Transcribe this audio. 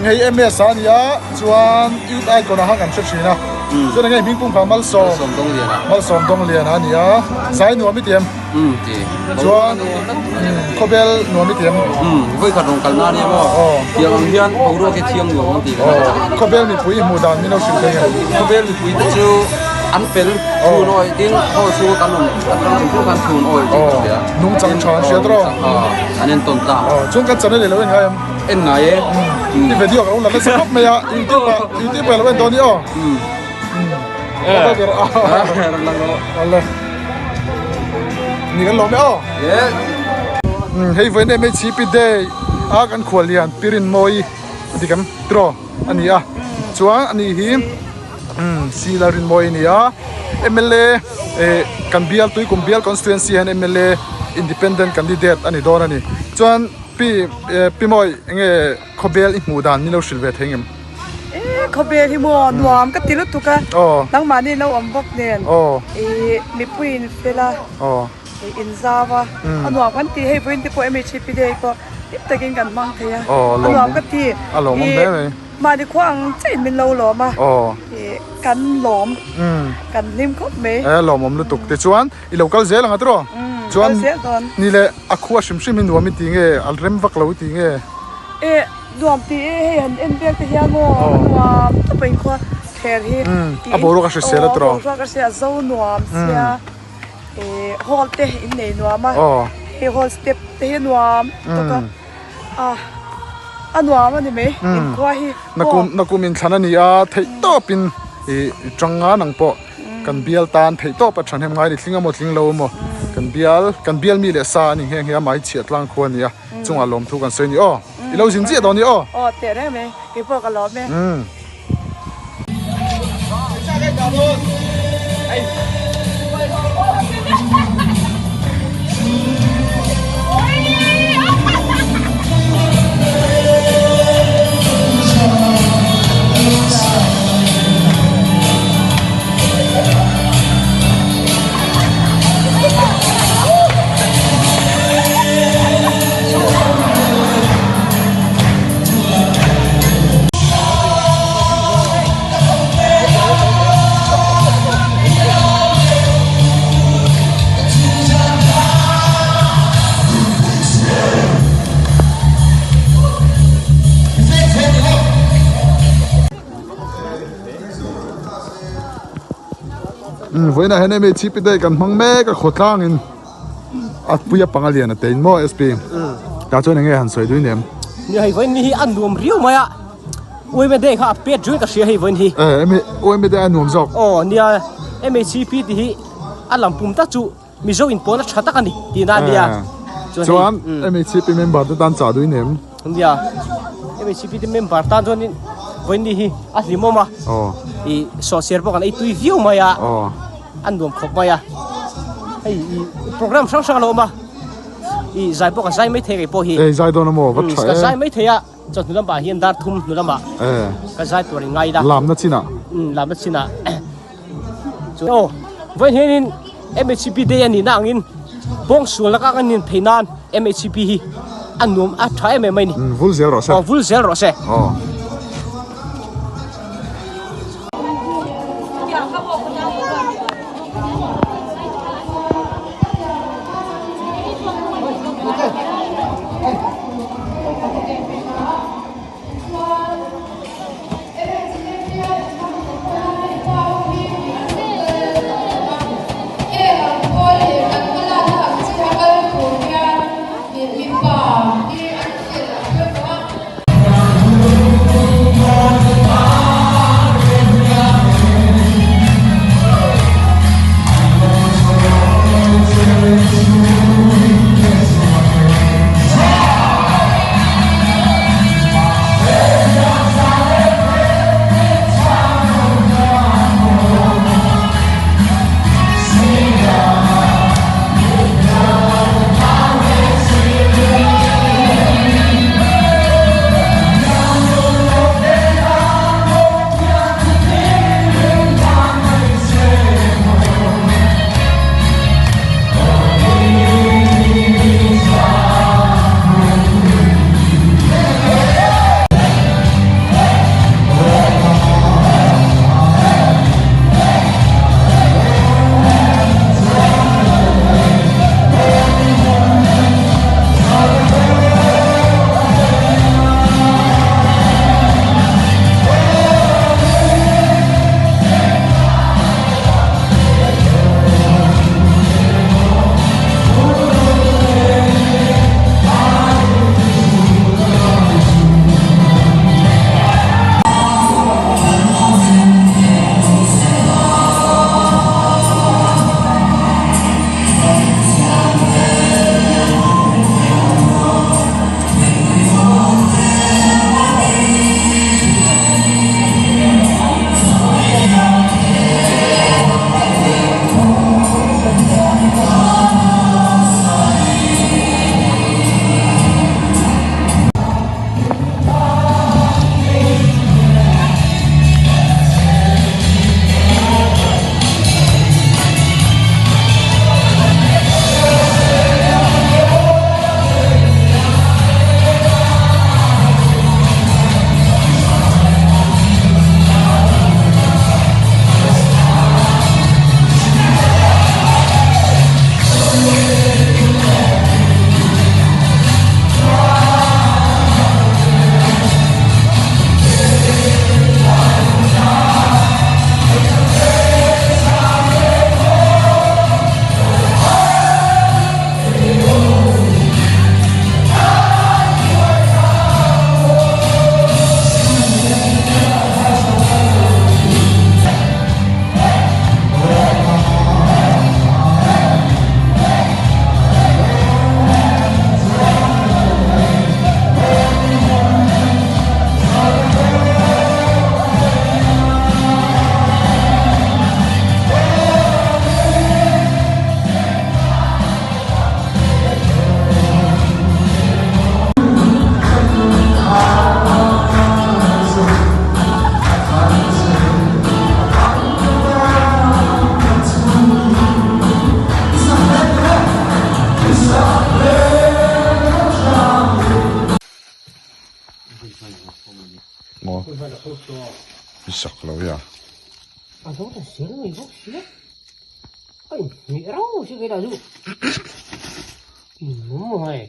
Hei MS a nia chuan Youth Icon ah khan kan hre thin a. Chuan enge hming pum kha Malsawm. Malsawm Dawngliana. Malsawm Dawngliana a nia. Zai nuam i ti em? Umm ti. Chuan khawvel nuam i ti em? Umm vawi khat rawn kalna a nia maw? Tiang ang hian boruak hi thiang nuam ang ti ka hria. Khawvel mipui i hmuh dan min lo hrilh thei em? Khawvel mipui te chu an fel thun awih tin hall chhunga kan awm atang hrim hrim khan thun awih tih ka hria. Nungchang tha an hria tawh. An entawn tlak. Chuan kan channel i lo en ngai em? En ngai e. I video ka lo la nasa khawp mai a, youtube ah youtube ah lo en dawn i aw. Awle. Ni kan lawm e aw. Hei vawiin MHCP day a kan khual lian Pirin Mawi a ti kan tiraw a ni a. Chuan ani hi Sila Rinmawi a ni a. MLA kan bial Tuikum bial constituency hian MLA independent candidate a ni dawn a ni. Chuan Pi Pi Mawi enge khawbel i hmuh dan min lo hrilh ve thei ngem? E khawbel hi maw nuam ka ti lutuk a nangmahni lo awm bawk nen i mipui in fel a i in zau a a nuam kan ti hei vawiin te pawh MHP day pawh hlim takin kan hmang thei a a nuam ka ti i mahni khua ang chiah in min lo lawm a i kan lawm kan hlim khawp mai. E lawmawm lutuk tichuan i lo kal zel ang a tiraw chuan ni leh a khua hrim hrim hi nuam i ti nge a rem vak lo i ti nge. E Nuam ti e hei han en vel te hian maw a nuam tawp a inkhua thler hi a boruak a hrisel a tawh boruak a hrisel a zo nuam sia eh hall te in nei nuam a hei hall step te hi nuam tawp a a a nuam a ni mai inkhua hi nakum nakum inthlan a ni a theih tawp in ih tang a nang pawh kan bial tan theih tawp a thahnem ngai a ni tling emaw tling lo emaw kan bial kan bial mi leh sa a ni nghe nghe a mai chhiah tlang khua a ni a. Chungah lawmthu kan sawi ni aw. I lo zin chiah dawn ni aw. Aw teh reng mai, kei pawh ka lawm e. Vawiinah hian hemi chhipi te kan hmang mek a khawtlangin a pui a panga lian a te in maw SP tah chuan enge han sawi dui nem. Ni hei vawiin hi a nuam riau mai a UMD kha a pet riau in ka hria hei vawiin hi. E hemi UMD a nuam zawk. Aw nia MHCP tih hi a lam pum tak chu Mizo in pawna tha tak a ni tihna a nia. Chuan MHCP member te tan chah dui nem. Nia MHCP te member tan chuanin vawiin hi a hlimawm a. Aw. I sawhchiar pawh kan ei tui viau mai a. Aw. A nuam khawp mai a. Hei i program hrang hrang a lo awm a. I zai pawh ka zai mai thei kei pawh hi. Ei zai dawn a maw va tha e. Ka zai mai thei a. Chawhnu lamah hian dar thum hnu lamah ka zai tur in ngai ila. Lamna chinah. Lamna chinah. Chuan aw vawiin hianin MHCP day a nihna angin pawng sual laka kan in phei nan MHCP hi a nuam a tha em em mai ni. Vul zel rawh se. Aw vul zel rawh se. Aw. I sak lo ya. A zo ta zel mai bawk sia. A inhmeh rau si kei dah chu. Inawm hai.